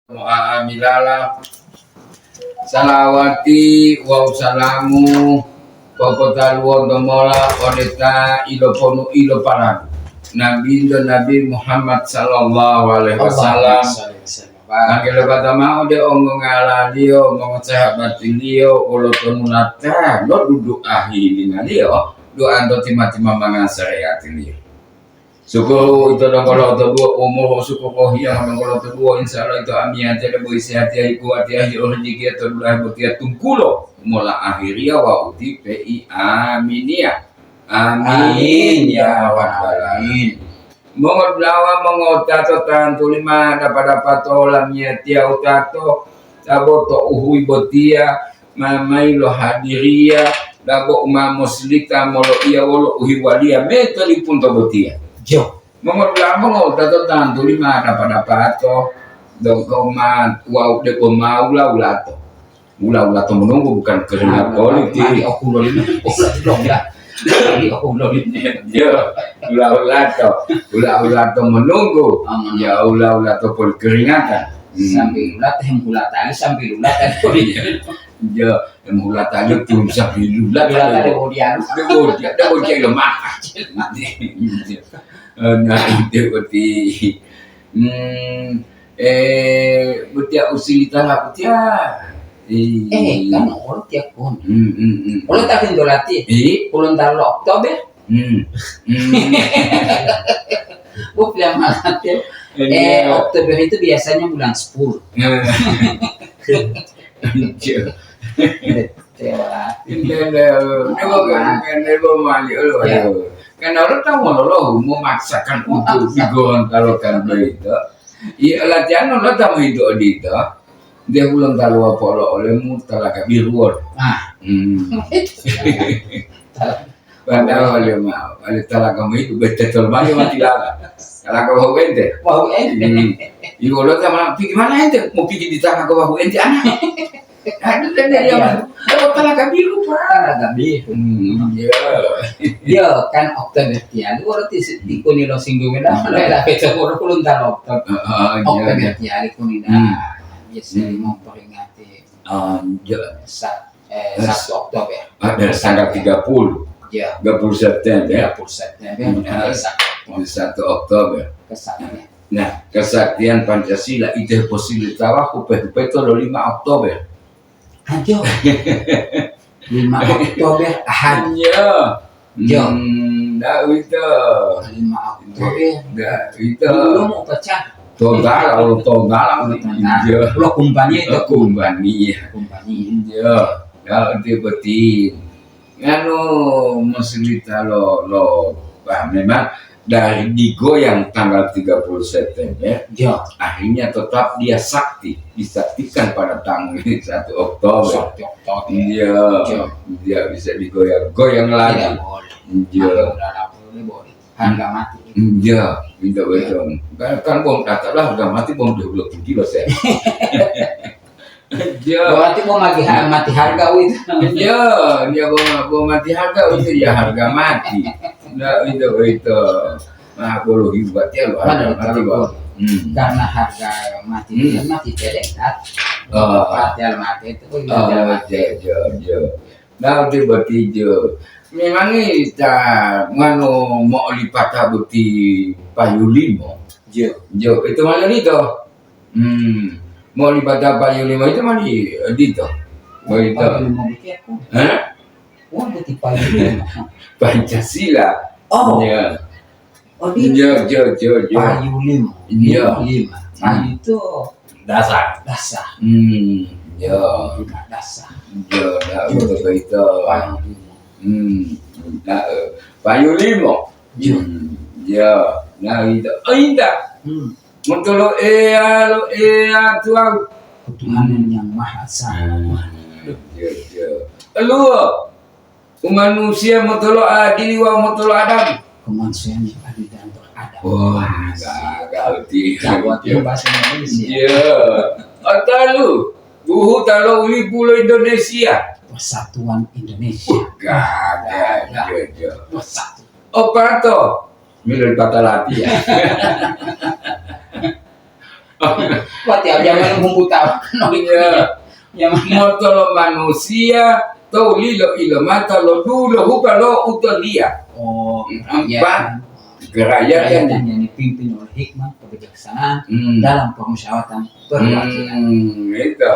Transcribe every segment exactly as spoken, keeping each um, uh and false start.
Mo'a'amilala, salawati wawu salamu popotaluwonto mola ode ta iloponu ilopalalu, Nabinto Nabi Muhammad sallallahu alaihi wasallam. Allahumma shalli wa sallim. Mangkele bata ma'o ode ongongalaliyo, mongosahabatiliyo, wolo tonulata lo dudu'a hilinaliyo, du'anto tima-timamanga sareatiliyo. Sukuru ito donggo lotoduwo, umuru sukuru hiyanga donggo lotoduwo, insya Allah ito amiyatiya debo isihatiya, ikuwatiya, hiyo rejekiya to dulahe botiya tunggulo mola ahiriya wawu utipe'i. Aminiya. Amin, ya rabbal alamin. Mongodulawa, mongotato, tantu lima dapa-dapato lamiyatiya utato, tabo to uhuyi botiya, ma-, mayi lo hadiriya, dabo u ma mosilita moloiya wolo uhiwaliya metolipunto botiya. Jo. Mongodula'a mongotato tantuli ma dapa-dapato, donggo ma wawu debo ma wula-wulato. Wula-wulato monunggu bukan keringat politik. Mati okulo lima. Mati okulo lima. Yo, wula-wulato. Wula-wulato monunggu. Aman. Ya, wula-wulato poli keringatan. Hmm. Sambil ulat, hem ulat tali, sambil ulat tali. Iya, yang mula tanya tu bisa bilu lah. Bilang tadi mau dianu. Dia mau dia, dia mau dia lemah. Nah, dia berarti, hmm, eh, berarti usilita lah, berarti ya. Eh, kan orang tiap pun. Hmm, hmm, hmm. Oleh tak pintu latih. Eh? Pulon talo Oktober. Hmm. Hmm. Bu, bilang malah tuh. Eh, iya. Oktober itu biasanya bulan sepuluh. Iya. Iya. Iya, iya. Ini mau kan, ini mau mandi, oh, iya. Aduh. Karena orang tahu mau lo, mau maksakan untuk di Gorontalo kan begitu. Iya, latihan lo tamu itu di itu. Dia ulang talu apa lo olehmu talaga biruan. Ah. Hmm. Padahal oleh ma, oleh talaga mau itu betul banyak mati lala. Talaga mau ente. Mau ente. Hmm. Ibu lo sama, "Pergi mana ente?" "Mau pergi di tanah ke Wahu ente, anak." Aduh, dan dia, iya, "Mau talaga biru, Pak." Talaga biru. Hmm, iya. Iya, kan Oktober tialu, orang ti, ti kuni lo singgung dah, hmm, lah, lah, betul, orang kulun tahu Oktober. Heeh, iya, Oktober, iya, tialu kuni dah. Hmm. Biasanya, hmm, memperingati, ah, iya, sa-, eh, eh, satu Oktober. Ah, dari tanggal tiga puluh. Iya. Tiga puluh September. Tiga puluh September, hmm, hari satu Oktober. Satu Oktober. Kesaktian. Nah, kesaktian Pancasila itu posisi tawa kupe-kupe to lo lima Oktober. Ajo. Lima Oktober, Ahad. Iya. Jo. Hmm, ndak uwito. Lima Oktober. Ndak uwito. Belum upacara. Tontala, oh, tontala. Tontala. Iya. Lo kumpani itu. Oh, kumpani. Kumpani. Iya. Ya, itu betul. Nganu, musulita lo, lo, bah, memang dari digoyang tanggal tiga puluh September, ya, akhirnya tetap dia sakti, disaktikan pada tanggal satu Oktober. Satu Oktober. Iya, iya. Dia bisa digoyang-goyang lagi. Tidak boleh. Iya. Kalau udah lapor, tidak boleh. Harga mati. Iya, tidak boleh. Kan, kan bom katalah harga mati bom dua puluh tujuh lah saya. Iya. Berarti mau mati ha-, mati harga itu. Iya, dia mau, mau mati harga itu ya harga mati. Nah, itu, itu. Nah, kalau hebat ya lo harga mati, Bang. Hmm. Karena harga mati, hmm, dia mati cedek, kan? Oh. Mati mati itu, oh, iya, mati. Iya, iya, iya. Nah, itu berarti jo. Memang ita nganu mau lipata boti payu limo. Jo. Jo, itu malah itu. Hmm. Mau ibadah payu lima itu mah di, di itu. Mau itu. Payu lima bukit aku. Hah? Wah, bukit payu lima. Pancasila. Oh. Ya. Oh, di, ya, ya, ya, ya, payu lima. Ya. Lima. Payu itu dasar. Dasar. Hmm. Ya. Lima dasar. Ya, ya, betul itu. Payu lima. Hmm. Nah, eh, payu lima. Ya. Hmm. Ya. Nah, itu. Oh, indah. Hmm. Motolo Eya, lo Eya tuwawu. Ketuhanan yang Maha Esa. Ah, iya, iya. Eluwo, umanusiya motolo adili wawu motolo adabu. Kemanusiaan yang adil dan beradab. Wah, gagal ti. Jawa Timur bahasa Indonesia. Iya. Atalu, buhu talo ulipu lo Indonesia. Persatuan Indonesia. Wah, gagal. Gagal. Iya, iya. Bersatu. Opato, milo dipata latiya. Wati aja main humbuta. Iya. Ya, mana? Motolo manusia, to lilo ilomata lo dulo hupa lo utoliya. Oh, hmm, iya. Empat, kerakyatan. Kerakyatan yang dipimpin oleh hikmah, kebijaksanaan, hmm, dalam permusyawaratan perwakilan. Hmm, itu.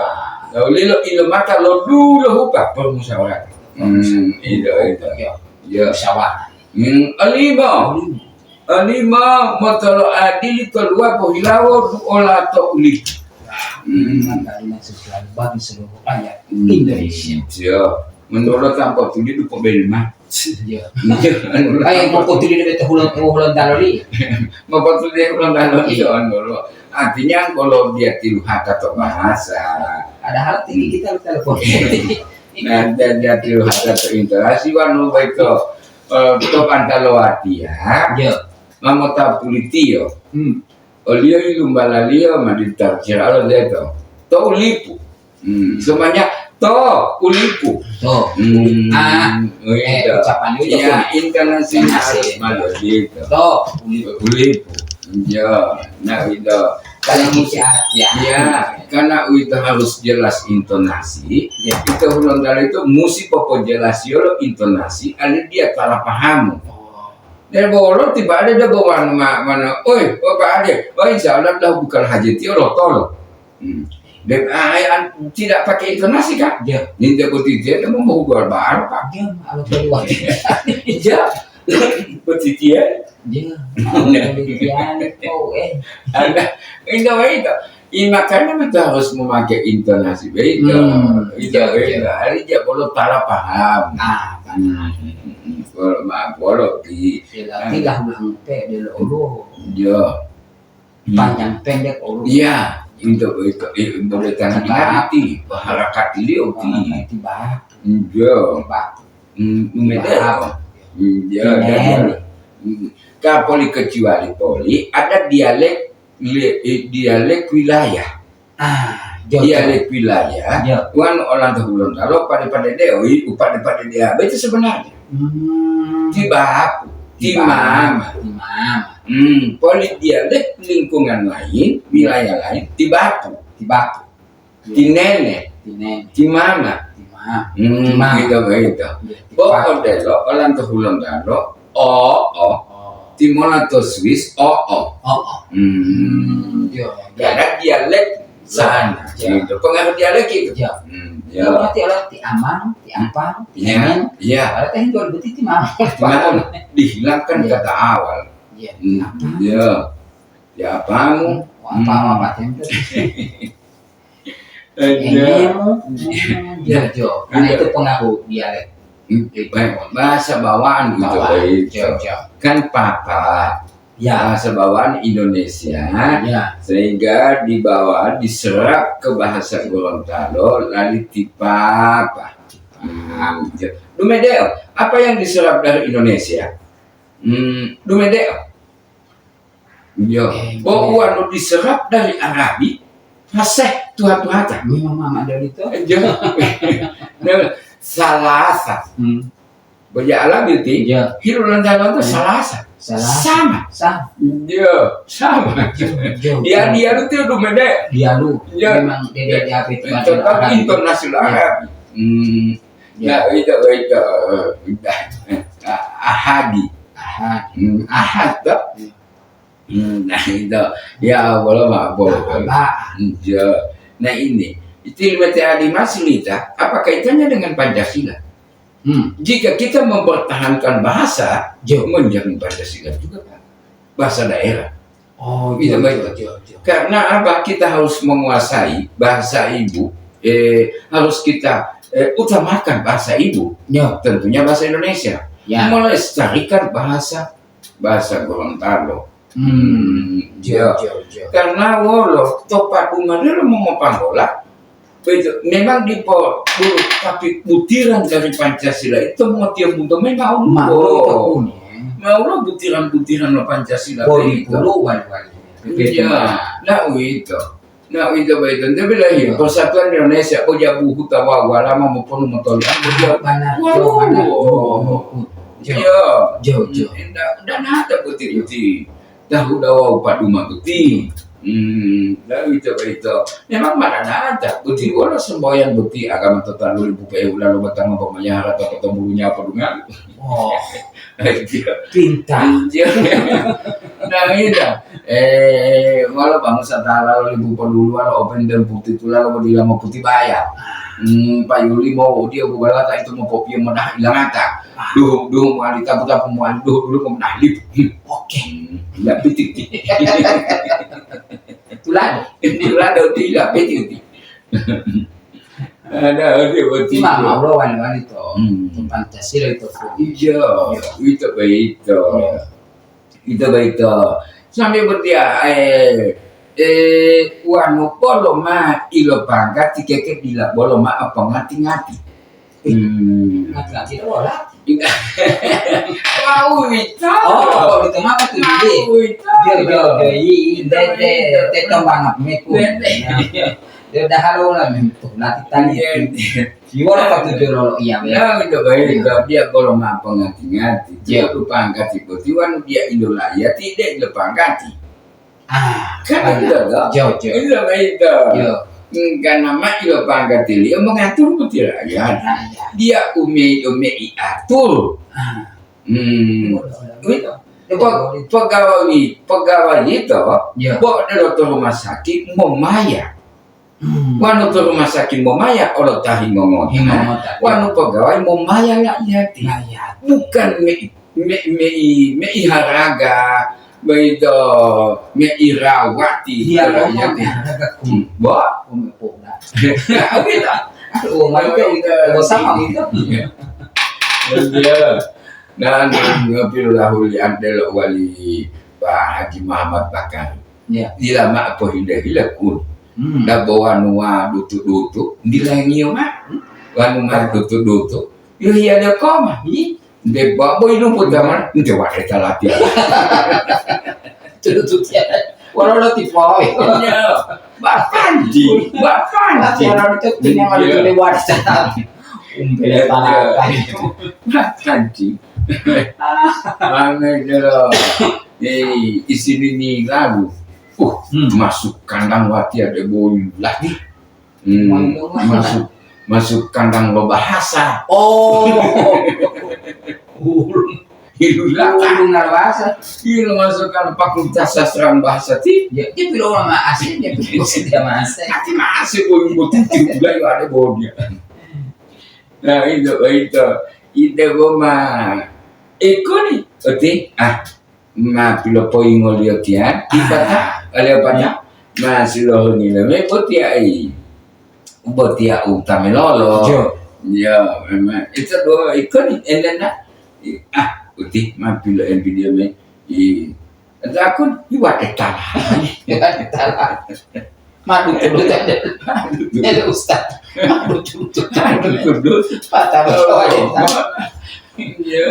Lo lilo ilomata lo dulo hupa permusyawaratan. Hmm, itu, itu. Ya. Ya. Musyawarah. Hmm, alima. Alima. Alima, motolo adili to luwa pohilawo duola to ulipu. Hmm. Keadilan sosial bagi seluruh rakyat Indonesia. Iya. Menurut tanpa tuli dupo belma. Iya. Ayo, mau potuli dari Hulontalo li. Mau potuli dari Hulontalo li, iya, menurut. Artinya kalau dia tilu hata to bahasa. Padahal tinggi kita lu telepon. Nah, dia, dia tilu hata to interaksi wanu baik to, eh, to pantalo watia. Iya. Mamota pulitiyo. Hmm. Oliyo yilumbalaliyo ma ditarcira lo deto. To ulipu. Hmm. Semuanya to ulipu. To. Hmm. Ah, oh, eh, iya. Ucapan itu ya, pun intonasi intonasi harus malu gitu. To ulipu. Ulipu. Iya. Nah, itu. Kalau musi-, ya, karena itu harus jelas intonasi. Ya. Itu Hulontalo itu musi popojelas yolo intonasi, ali dia salah paham. Oh. Debo wolo tiba ade debo wan ma-, mana, "Oi, o Pak Ade, oh, insya Allah dah bukan hajati lo tolo." Hmm. Dan, ah, eh, an-, tidak pakai intonasi, Kak. Ya. Ninja boti dia mau mau gol baru, Pak. Ya, kalau tadi waktu. Ya. Boti dia. Ya, kalau tadi dia, oh, eh. Ada, itu, itu. Iya, makanya kita harus memakai intonasi begitu. Hmm, itu, iya, begitu. Iya. Ari dia perlu salah paham. Ah, benar. Hmm, kalau ma-, kalau di, ya, latilah ulang pe dulu. Iya. Hmm. Panjang pendek dulu. Iya, itu, itu, itu boleh tangan. Tiba. Arti, harakat liyo ti. Harakat tiba. Iya. Tiba. Hmm, umedero. Tiba. Iya, iya, iya. Hmm. Kapoli kecuali poli, ada dialek le-, eh, dialek wilayah. Ah, jo, jo. Dialek wilayah, jo. Wan olanto Hulontalo pade-pade dewi, upade-pade deabe itu sebenarnya. Hmm. Tibapu, timama. Timama. Hmm, poli dialek lingkungan lain, wilayah lain, tibapu. Tibapu. Iya. Tinene. Tinene. Timama. Timama. Hmm, timama. Gitu, begitu. Iya, oh, tibapu. Odelo, olanto Hulontalo, o, o. Oh. Timola to Swiss, o, o. O, o. Hmm. Hmm, iya, iya. Karena dialek sana, iya, gitu. Pengaruh dialek itu. Iya. Hmm, iya. Berarti olah ti amang, ti apang, ti, iya, emen. Iya. Berarti itu berarti ti mama. Ti mama. Dihilangkan, iya, kata awal. Iya, hmm, ti apang. Iya. Ya, apamu? Apa, apa, tempe? Iya. Ini, hmm, jo, jo. Karena itu pengaruh dialek. Hmm, baik, bahasa bawaan gitu, bawaan. Baik. Jo, jo. Kan papa. Ya. Bahasa bawaan Indonesia. Ya. Sehingga dibawa, diserap ke bahasa Gorontalo, lalu tipapa. Hmm, jo. Dumedeo, apa yang diserap dari Indonesia? Hmm, dumedeo. Yo, eh, bo, iya, wanu diserap dari Arabi, fasih tuha-tuhata. Memang mama dari itu. Yo. Salasa. Hmm. Boja Arabi ti, iya, Hulontalo itu, iya, salasa. Salasa. Sama. Sama. Yo, yo, dia, yo, dia itu dumede. Dia lu. Yo. Memang dia, dia, dia apa itu bahasa Arabi. Intonasi, iya, Arabi. Hmm. Iya. Nah, itu, itu, eh, ahadi. Ahadi. Hmm, ahad, toh? Iya. Hmm, nah, itu. Ya, boleh, Pak, boleh, boleh. Pak. Iya. Nah, ini, itu ilmu T A di Masulita, apa kaitannya dengan Pancasila? Hmm. Jika kita mempertahankan bahasa, jo, menjamin Pancasila juga, Pak. Bahasa daerah. Oh, gitu, jo, baik, jo, jo. Karena apa? Kita harus menguasai bahasa ibu, eh, harus kita, eh, utamakan bahasa ibu. Ya. Tentunya bahasa Indonesia. Ya. Melestarikan bahasa bahasa Gorontalo. Hmm, hmm, jo, ya, jo, jo. Karena wolo to padungan lo mongopanggola, begitu, memang dipo-, dulu, tapi butiran dari Pancasila itu motiyo bunto memang ulo. Mau lo, mau lo butiran-butiran lo Pancasila. Poli itu. Pulu wali-wali. Iya, nah, uwito. Nah, uwito boyito, nte bilahi, iya, Persatuan Indonesia, bo jabu huta wawu, walama moponu motoliang, bo jabu. Banana, wawu, jo, banana, jo, jo, jo. Iya. Jo, jo. Nda, nda nata boti-boti. Tahu dawa upaduma boti. Hmm, la uwito boyito. Memang maranata, boti wolo semboyan boti agama to talu lipu pe'e hula lo batanga pomalihara to kota bulunya podungalu. Oh, Iya. Pintar. Iya. Nah, iya. Eh, wolo bangusa tala lo lipu poduluwa lo open dan putih tula lo bodila mo putih baya. Hmm, Pak Yuli mau dia bubalata itu mau popia mo dah ilangata. Duhu, duhu mo ali tapu-tapu mo ali duhu dulu mo dah lipu. Hmm. Oke. Hmm, iya, piti. Tulado. Tulado, iya, piti. Ada, ada, betul. Ti mama lo wani-wani to. Hmm. To Pancasila itu. Iya, itu begitu. Iya. Itu begitu. Sampai berdia, eh, eh, wanu bolo ma ilo pangkati keke dila bolo ma apa ngati-ngati. Hmm. Ngati-ngati itu bola. Wau ito. Oh, ito mah betul. Wau ito. Jo, jo, jo, i, i, de, de, de, tombang apa meku. De, de. Ya. Dia udah halo lah, men. Tuh, nanti tanya. Iya. Iwala patuju lolo iya, men. Nah, itu baik. Iya. Dia kalau mau pengati-ngati, dia lupa angkat si poti, wanu dia indo lah, ya tidak lupa angkat. Ah, kan benar. Itu, toh? Jo, jo. Itu sama itu. Jo. Hmm, karena mak ilo pangkatiliyo mengatur peti rakyat. Rakyat. Dia umei-umei atur. Ah. Hmm. Betul, betul. Pe-, pegawai, pegawai itu, ya, bo delo to rumah sakit momaya. Hmm. Wanu to rumah sakit momaya olo ta himongota. Himongota, ya. Wanu pegawai momaya rakyat. Rakyat. Bukan me-, me-, mei-, mei haraga, boyito mei rawati. Iya, rakyat. Ngomong haraga ku. Hmm. Bo? Ngomong poda. Ya, gitu. Aduh, ngomong itu, itu sama gitu. Iya. Iya. Dan ngopi lahu li antelo wali Pak Haji Muhammad Bakar. Iya. Dila ma pohile-hile kun. Hmm. Dabo wanu wa dutu-dutu, dilengiyo ma. Hmm. Wanu ma dutu-dutu, yo hiya de koma. Hi. De babo inu putaman, nte wa eta latihan. Dutu-dutu ya. Wala lo tipoe. Iya. Bapanji, bapanji. Latihan itu punya malu lewat. Umpele talata itu. Bapanji. Mana jero. Eh, isini ni lalu. Uh, hmm, masuk kandang wati ada bola. Hmm, masuk, masuk kandang lo bahasa. Oh. Ilula. Ilula bahasa. Iya, lo masuk kandang Fakultas Sastra Bahasa ti. Ya, dia pilih orang ma asing, dia pilih dia ma asing. Ati ma asing, boy, boy, boy, boy, ada bodia. Nah, itu, itu. Itu goma. Eko ni, oke. Ah, ma pilopoyingoliyo tiya, tipata, aliyo pata, ma silohunilo me botiya ei, botiya utamelolo. Jo. Yo, memang. Itu dua ikon, endena. Ah, uti, ma pilo en video me. I, aku iwate tala. Iwate tala. Madu tudutan. Ele Ustaz. Madu tudutan. Madu tudutan. Patah. Oh, iya.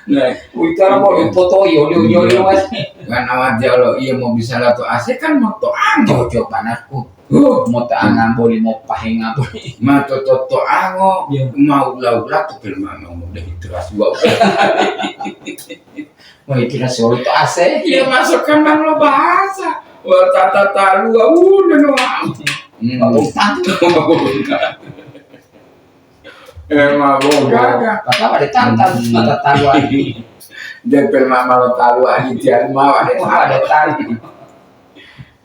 Nah, witara mo poto yo, yo, yo, yo, Mas. Kan awak jalo iya mau bisa lato A C kan mau to ango. Jojo panasku. Huh. Mau to angamboli, mau pahe ngamboli. Ma to, to, to ango, iya, mau ula-ula to pelmano muda itu ras gua. Mau itu ras gua to A C. Iya, masuk kandang lo bahasa. Wah, tata talu, ah, udah no. Hmm. Mau tantu. Eh, mabok. Gaga. Kata pada tantan, hmm, kata tawa. Dempel mama lo tawa, adi tiari mawa, deh. Wah, ada tarik.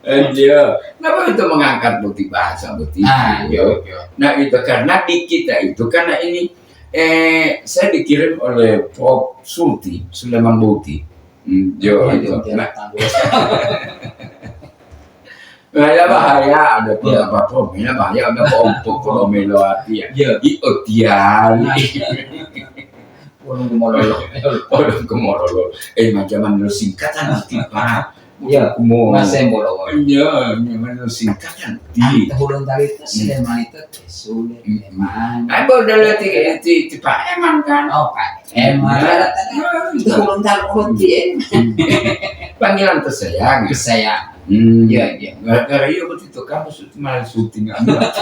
Eh, dia. Kenapa kita mengangkat bukti bahasa, bukti? Ah, iya, iya. Nah, itu karena di kita itu, karena ini, eh, saya dikirim oleh Prof Sulti, Suleman Boti. Hmm, yo, iya, itu. Iya, nah. Tahu. Nah, ya bahaya, ada, iya, beberapa problem, ya bahaya, ada kelompok problem lo hati ya. Iya. Di otian. Nah, iya. Orang kemololo. Orang kemololo. Eh, macam mana lo singkatan hati, Pak? Iya, kumo. Mas Embolo. Iya, macam mana lo singkatan hati. Tahu lo tadi itu, hmm, Sleman itu. Sulit, hmm, memang. Apa udah lihat di, di, di Pak Eman kan? Oh, Pak Eman. Iya. Itu belum tahu roti, eh. Hmm. Panggilan tersayang. Tersayang. Hmm. Iya, iya. Gara-gara iya waktu itu kamu syuting, malah syuting, nggak muat.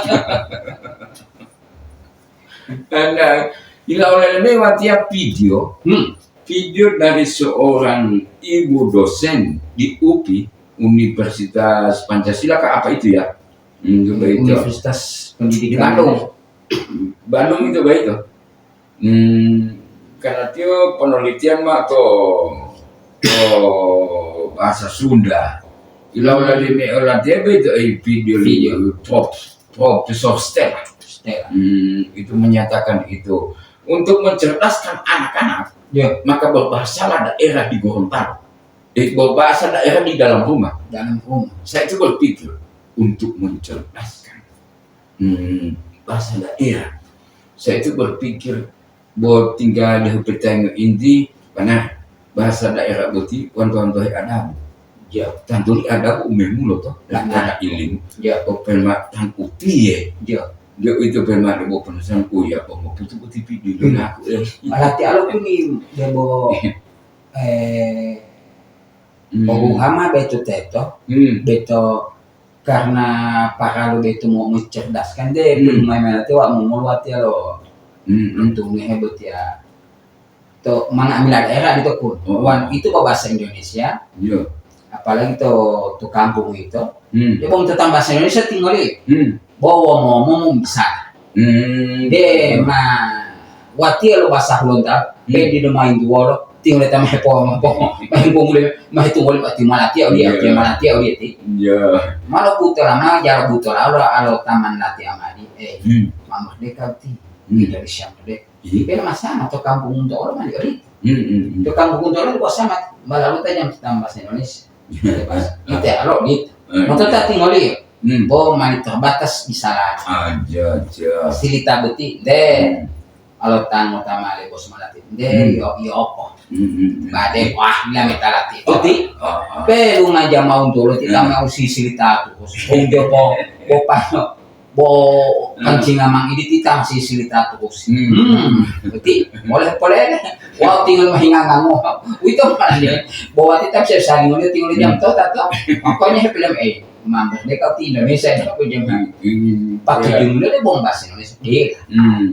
Dan, eh, ila oleh lewat ya video. Hmm. Video dari seorang ibu dosen di upi. Universitas Pancasila kah apa itu ya? Hmm, itu begitu. Universitas Pendidikan. Di Bandung. Bandung itu begitu. Hmm, karena dia penelitian mah to, to bahasa Sunda. Ila wala di me ola dia begitu, eh, video. Video. Prof, Profesor Stella. Stella. Hmm, itu menyatakan itu. Untuk mencerdaskan anak-anak, ya, maka berbahasalah daerah di Gorontalo. Eh, berbahasa daerah di dalam rumah. Dalam rumah. Saya itu berpikir untuk mencerdaskan, hmm, bahasa daerah. Saya itu berpikir bahwa tinggal di hupetengo inti, karena bahasa daerah boti wanto-wanto he adabu. Ya. Tantu li adabu umemu lo to, lah, nah, ada ilim. Ya. Opel ma tan utiye. Ya. Dia itu pemade bo penasaran, oh ya, apa mau putu-putu video. Hmm. Aku, eh. Malah ti alo pun ni debo, eh, hmm, pohuhama beto teto, hmm, beto karena paralu beto mau mencerdaskan deh, hmm, belum main-main ati wa mau mulu ati alo. Hmm, hmm. Untungnya hebat ya. To manga'amila daerah di toko. Oh. Wan itu bahasa Indonesia. Iya. Apalagi to, to kampung itu. Hmm. Ya, bom tentang bahasa Indonesia tinggal di. Hmm. Bawa ngomong bisa. Hmm. De ma wati lo bahasa Hulonta, hmm, pe di domain duwolo, tinggal di tamah po, po, main punguli, main tunggu di mati malatia, dia, iya, dia malatia, dia ti. Iya. Malo putra ma, jara putra, alo, alo taman lati amadi, eh, hmm, mama deka ti, hmm, Indonesia dek. Iya. Bela masana to kampung Untoro mani oli. Hmm, hmm, hmm. To kampung Untoro ko sama malalu tajam tambah Indonesia. Iya. Pas, iya, kita alo gitu. Eh, mau tetap, iya, tinggal dia. Hmm. Bo mani terbatas bisa lah. Aja, aja. Silita beti, deh. Hmm. Alo tango tamale bos malati. Deh, hmm, yo, yo apa? Hmm, hmm, hmm. Bade, wah, bila metalati. Uti. Ah, ah, ah. Pe rumah jamaah Untoro, hmm, kita mau si silita tu. Bos, bos, dia po, po, po, Bo, hmm, kancing amang idi tita masih silita terus. Hmm. Hmm, berarti boleh, boleh. Wau tinggal mahinga ngango. Wito malah dia. Bawa tita bisa saling ngene tinggal jam, hmm, to, tato. Makanya film, eh, mampu deh kau di Indonesia, dia aku jam. Hmm, hmm, pakai, iya, jam dulu deh, bom bahasa Indonesia. Dia. Hmm.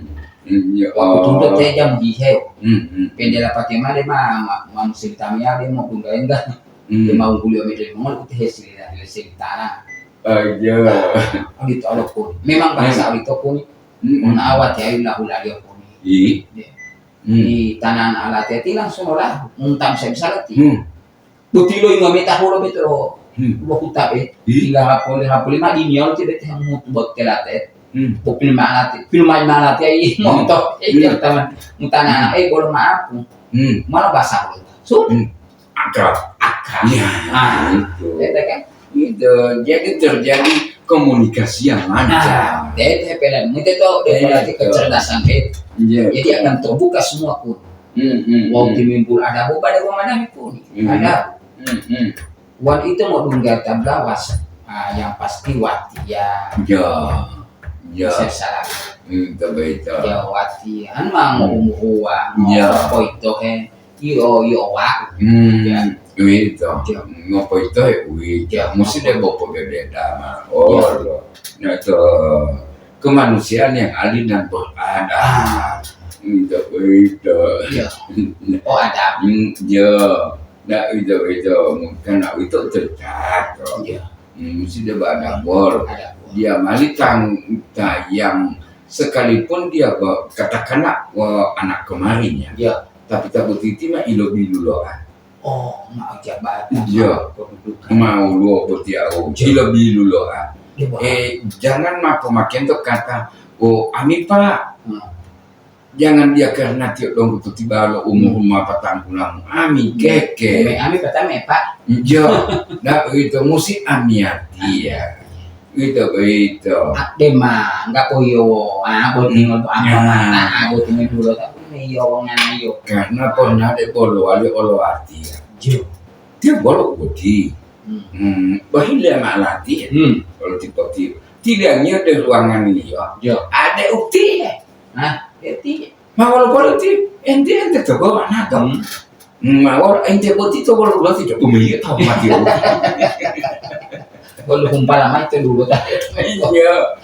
Hmm, ya. Waktu, oh, tunda teh jam di heu. Hmm, hmm. Pendela pakai made ma, ma, ma musim tamia dia mau tunda enggak. Hmm. Dia mau kuliah media mau teh silita, silita. Aja. Odito olo kuni. Memang bahasa, hmm, odito kuni. Mm-mm. Ona awati ayu lahu laliyo kuni. Iya. Hmm. Di tanah alati ati langsung olah, unta bisa-bisa lati. Hmm. Butilo ingo meta holo beto. Hmm. Lo hutabe. Iya. Tinggal rapole, rapole ma diniol ti bete hamu buat kelate. Hmm. Bo pil malati, pil malati ai, hmm, monto. Eh, hmm, teman. Mutana, hmm, eh, bolo maaf. Hmm. Mana bahasa lo? So, hmm. Akrab. Akrab. Iya, ah, itu. Itu kan? Itu. Jadi terjadi komunikasi yang lancar. Nah, itu pilihan. Itu tuh, itu, iya, berarti kecerdasan itu. Iya. Jadi akan terbuka semua pun. Hmm, hmm, mau hmm. Timimbul ada boba, ada boba mana pun. Hmm. Ada. Hmm, hmm. Wan itu mau dungga tablawas. Ah, yang pasti wati ya. Ya. Ya. Saya salah. Hmm, betul, betul. Ya wati. An mau, hmm, umuhuwa. Ya. Mau apa itu he? Iyo, iyo, wa. Hmm, ya. Uwito. Ya. Ngopo ito, uwito. Ya. Musti debo pogedeta ma. Oh, ya. Nah, itu kemanusiaan yang adil dan beradab. Ah. Uwito, uwito. Ya. Oh, adab. Hmm, ya. Nah, uwito, uwito. Karena uwito tercatat. Ya. Hmm, musti debo adab bolo. Adab bolo. Dia malitang tayang sekalipun dia ba-, katakanlah, wa-, anak kemarin ya. Ya. Tapi ta botiti ma ilo biluloa. Oh, mau jabatan, iya, mau kedudukan. Mau luo botiau, iya, ilo biluloa. Iya, Pak. Eh, jangan ma pomakento kata, "Oh, ami, Pak." Hmm. Jangan dia karena tiyo donggo to tibalo umur, hmm, ma patang pulamu. Ami, iya, keke. Ami, ami patame, Pak. Iya. Nah, itu musi ami ati ya. Uwito, uwito. Ade ma, enggak po iyo, ah, boti, hmm, ngoto apa, ya, mata, ah, boti ngedulo, tapi me iyo, ngana iyo. Karena pernah de bolo wali olo ati ya. Jo. Dia bolo boti. Hmm. Hmm, bahile ma lati ya. Hmm. Kalau tipe-tipe. Tidak nyo de ruangan iyo. Jo. Ada ukti ya. Nah, eti. Ma wolo bolo ti, enti, ente to go manato. Hmm. Ma wolo ente boti to wolo bolo ti, to pemilik tahu mati. Wolo humpala mai to dulu ta. Iya.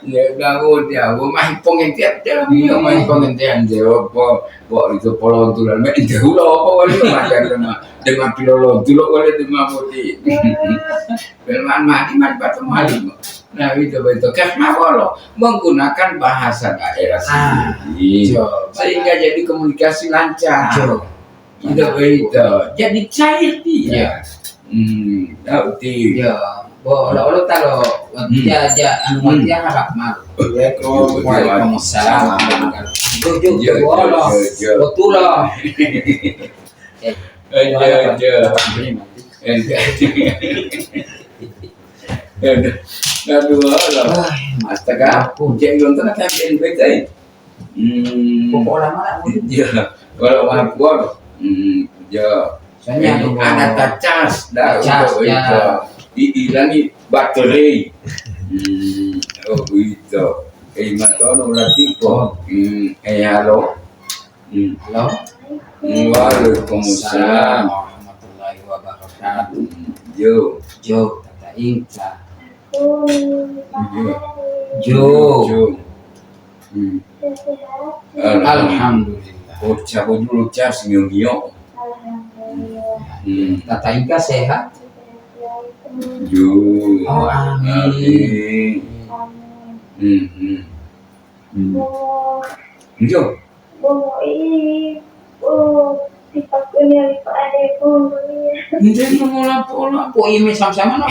Ya, udah, udah, gua masih pengertian, dia bilang, "Masih pengertian," jawab, "Po, po, itu polontulan, ma, ente hula apa wali, macam dema, dema pilolontulo wali, dema putih." Belman mati, mati patemu hari. Nah, itu, itu. Karena bolo menggunakan bahasa daerah sendiri. Sehingga jadi komunikasi lancar. Tidak begitu. Jadi cair dia. Hmm, tahu ti. Ya, bo, olo-olo talo, hmm, ja, ja, anu, hmm, dia harap malu. Waalaikumsalam. Tujuh, tujuh, olo. Betul loh. Eh, ya, ya. Eh, ya. Aduh, alah. Astaga, aku jadi nonton kan jadi bete. Hmm. Pokok lama lah, Bu. Iya. Kalau aku, hmm, ya. Soalnya ada tacas, dah, tacas, untuk ya. Itu. Dibilangi baterai. Hmm, oh, begitu. Eh, matono berarti kok. Hmm, eh, halo. Hmm. Halo. Waalaikumsalam. Assalamualaikum warahmatullahi wabarakatuh. Hmm, yo. Jo, tata ingka. Yo. Jo. Jo. Hmm. Alhamdulillah. Oh, cabut dulu, Cas, ngio-ngio. Hmm. Tata ingka sehat? Yo. Oh, amin. Amin. Hmm, hmm. Hmm. Yo. Bo, i, bo, sipakunya lipa ade pun, iya. Nde, no, mola pola, po ime sama-sama, no.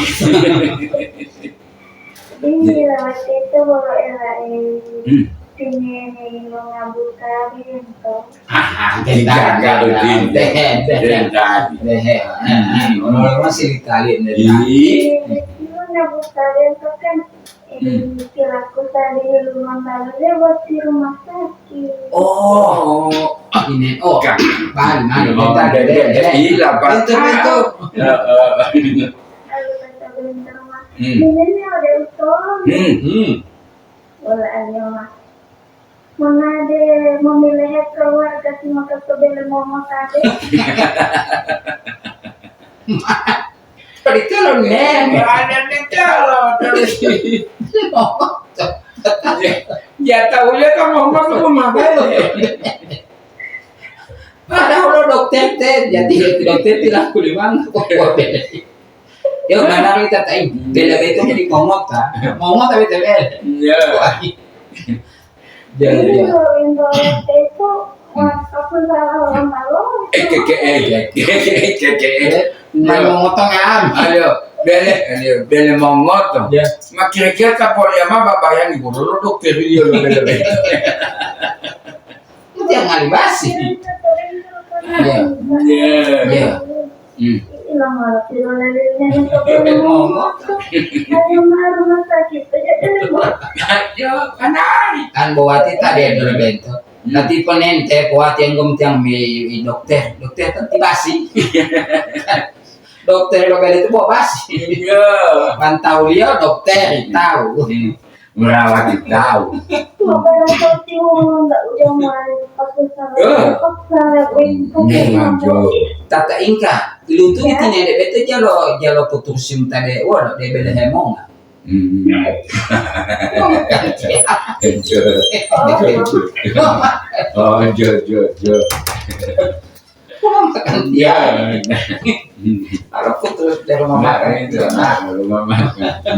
Iya, waktu itu bolo era, eh, hmm, tinene mengabuka bento. Ah, ah, tidak, tidak, tidak, tidak. Tidak. Hmm. Orang-orang masih Itali, tidak. Iya, itu mengabuka bento kan. Hmm. Perilaku tadi rumah barunya buat di rumah sakit. Oh, ini, oh, bali, bali, oh, bentar, bentar, bentar. Iya, Pak. Bentar, bentar. Heeh. Lalu kata bentar, Mas, hmm, ini nih ada usul. Hmm, hmm. Boleh aja, Mas. Mana ada memilih keluarga si maka kebele momo tadi. Oditolo, Nen. Ada oditolo, terus. Ya, tahu ya, kan mau masuk rumah balik. Padahal lo dokter teh, jadi dokter tidak kulimang, kok kuat beda. Yo, mana kita tai, beda-beda itu jadi momota. Momota beda-beda. Iya. Wah. Jadi, ya. Itu, Mas, aku salah orang tahu. Eh, keke, eh, keke, eh, keke, eh. Main mau motong, ya? Ayo, bele, ayo, bele mau motong. Ya. Ma kira-kira kapol ya, ma, bapak yang ibu dulu dokter dia lo bele-bele. Itu yang ngalih basi. Ya. Ya. Ya. Hmm. Ih, lama lagi lo lelenya nih, kok belum ngomong. Ayo, ma, rumah sakit aja deh, Bu. Ayo, anai. Kan bowati tadi dulu bento. Hmm. Nanti ponente, bowati yang gom tiang mi, i dokter. Dokter kan ti basi. Dokter lo bele itu bawa basi. Iya. Kan tahu dia dokter, hmm, tahu. Hmm. Merawat tahu. Memang, Jo. Tata ingka, iluntungi, ya, tine de bete jalo, jalo putusim tade, wala de bele hemonga. Hmm. Jo. Oh, Jo, Jo, Jo. Iya. Kalau putus dari rumah makan itu, nah, rumah makan.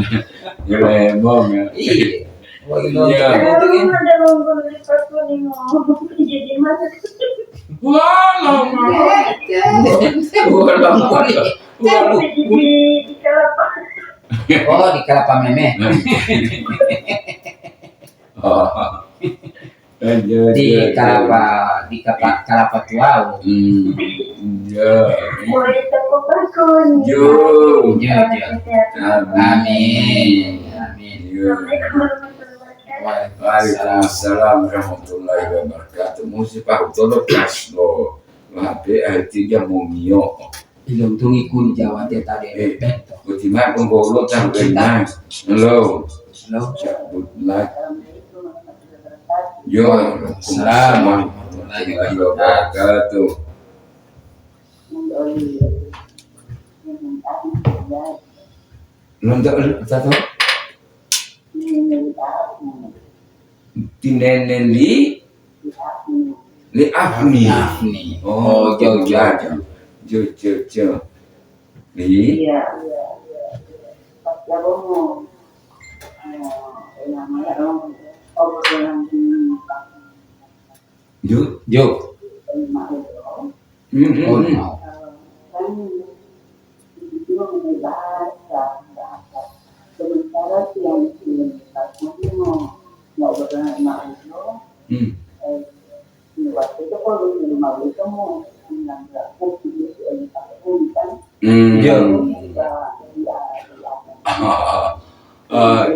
Gila, heboh, ya. Iya. Wah, iya. Kalau ada nunggu di pas kuning, jadi masuk. Wah, lama. Iya. Wah, lama. Wah, lama. Di, di, di kelapa. Oh, di kelapa meme. Oh. Iya, iya, iya. Di Kalapa, di Kapa-, Kalapa Tuau. Hmm, iya. Boleh tepuk bakun. Yo. Iya, iya. Amin. Amin. Iya. Assalamualaikum warahmatullahi wabarakatuh. Waalaikumsalam warahmatullahi wabarakatuh. Musi Pak Utodo kas lo. Mabe artinya momio. Iluntungi kun Jawa te tadi. Eh, beto. Boti ma pun bolo tang. Kita. Halo. Halo. Good night. Yo, waalaikumsalam warahmatullahi wabarakatuh. Lonto, tato? Nene li, li Afni. Afni. Oh, jo, jo, jo. Jo, jo, jo. Li? Jo. Jo. Mm, mm, mm. Mm. Mm. Iya. Ah,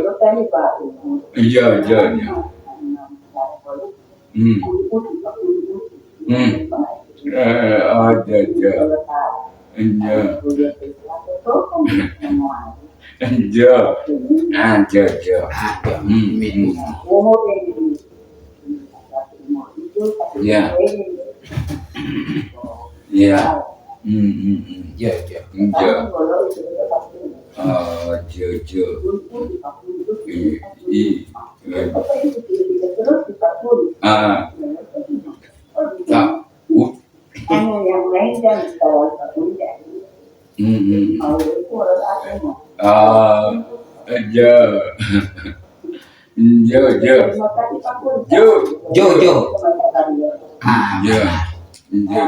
iya, iya, iya. Hmm. Hmm. Eh, ada, ada. Iya. Iya. Ah, iya, iya. Hmm, hmm. Iya. Iya. Hmm, hmm, hmm. Iya, iya. Iya. Ah, iya, iya. Iya, iya. Ah. Nah, u- Hmm, hmm. Ah, iya. Jo, jo. Jo. Jo, jo. Ah, jo. Jo.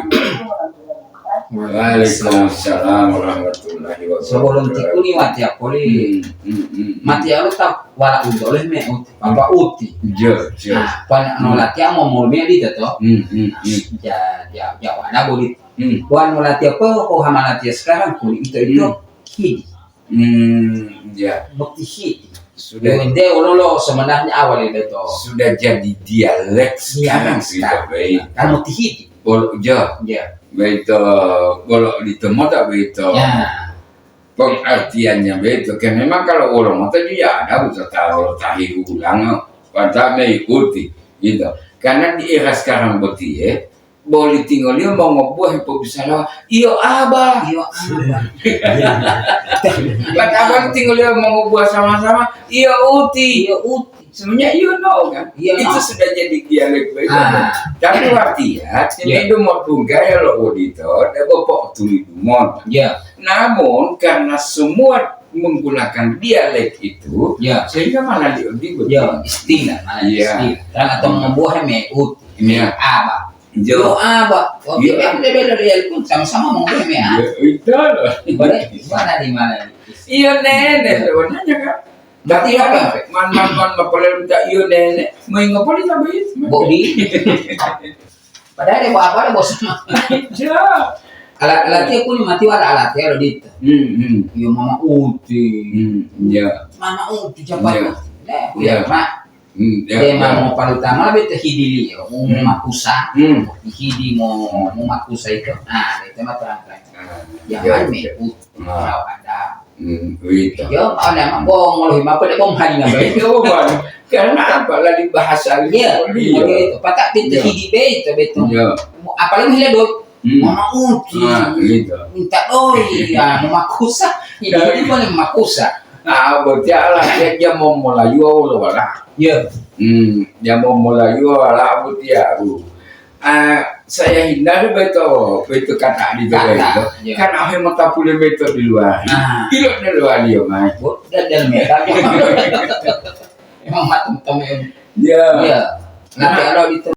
Waalaikumsalam warahmatullahi wabarakatuh. Sebelum tikuni watiya poli. Hmm, hmm, hmm. Matiya lo ta wala unto oleh me uti. Papa uti. Jo, jo. Ah, pana no latiya mo molmi adi to. Hmm, hmm, hmm. Ja, ja, ja wala boli. Hmm. Wan latiya po, oh, hama latiya sekarang kuli ito, ito. Hmm. Hidi. Hmm, ya. Bukti hidi. Sudah. Yo, nde ololo sebenarnya awal itu. Sudah jadi dialek sekarang, sekarang. Baik. Kan bukti hidi. Bolo, ya. Ya. Baik to, bolo di temota baik to. Ya. Pengartiannya begitu. Kan memang kalau orang mata dia ada bisa tahu tahi ulang, pada mengikuti gitu. Karena di era sekarang boti ya, boli tingoliyo mongobuwa hepobisalawa, iyo aba. Iyo aba. Pada boli tingoliyo mongobuwa sama-sama, iyo uti. Iyo uti. Sebenarnya iyo no kan. Iya. Itu sudah jadi dialek baik. Ah. Tapi artinya, iya, ini mau tunggaya lo odito, ada bapak tuli dumon. Iya. Namun karena semua menggunakan dialek itu, ya, sehingga malah di, di, ya, istilah, malah, iya, istilah. Dan atau membuat me uti, me aba. Jo. Yo aba. Oke, iya, kan beda-beda dialek pun sama-sama membuat me aba. Iya, itu loh. Ibarat, ibarat di mana? Iya, nenek, sebenarnya kan. Berarti tapi apa? Man, man, man, ngapalem tak iyo nenek, main ngapalem tak begitu. Bodi. Padahal dia apa ada bos. Ya. Ala, ala dia punya mati wala ala dia lo dito. Hmm, hmm. Iyo mama uti. Hmm, ya. Mama uti siapa itu? Nah, ya, Mak. Hmm, ya, dia mau palu tama be te hidili yo, mau makusa. Hmm. Hidi mau, mau makusa itu. Nah, itu mah terang-terang. Ah, ya, ya, me uti. Nah. Kalau ada. Hmm, uwito. Yo, ada mah bongol, hima pede bong hari ngambil. Itu bong. Karena apa? Lali bahasa. Iya, iya. Begitu. Patak pintu hidi beto, beto. Iya. Apalagi hila doi. Hmm. Mama uti. Nah, gitu. Minta doi, ya, mama kusa. Hidi ini boleh mama kusa. Ah, berarti ala dia, dia mau mulai yo lo wala. Iya. Hmm, dia mau mulai yo wala berarti ya. Ah, saya hindari beto, beto kata di bawah itu. Iya. Kan ahe motapule beto di luar. Nah. Ilo di luar dia, Mas. Bu, dan, dan mereka. Emang matem-tem. Iya. Iya. Nanti kalau di